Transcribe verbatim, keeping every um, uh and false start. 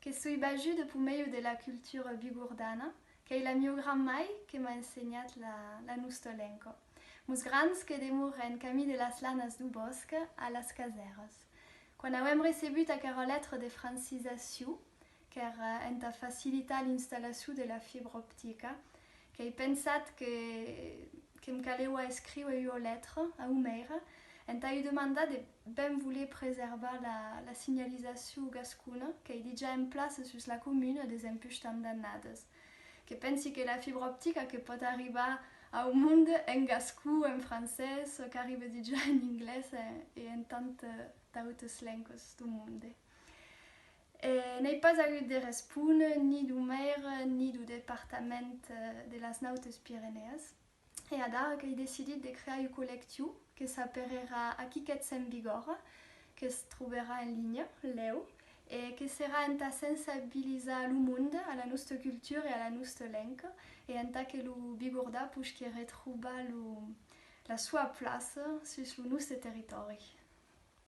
Que soi bajuda peu mèio de la cultura bigordana, qu'ei la mieu gran-mair que m'a ensenhat la, la nosta lenga. Mos grans que demoren camí de las lanas deu bòsc a las Casèras. Quan avem recebut aquera letra de francizacion, qu'èra entà facilitar l'installacion de la fibra optica, qu'èi pensat que, que'm caleva escríver ua letra au maire entà u demandar de ben voler preservar la, la signalizacion gascona qu'ei dejà en plaça sus la comuna desempuish tant d'annadas. Que pensi que la fibra optica que pòt arribar au monde en gascon, en francés, qu'arriba dejà en anglés e, e en tant, eh, d'autas lengas deu monde. E n'èi pas agut de respona, ni deu maire, ni deu departament, eh, de las Nautas Pirenèas. E adara qu'èi decidit de crear un collectiu que s'apererà Aquí qu'ètz en Bigòrra, que's troberà en linha, lèu, e que serà entà sensibilizar lo monde a la nosta cultura e a la nosta lenga, e entà que lo bigordan posque retrobar lo, la soa plaça sus lo noste territòri.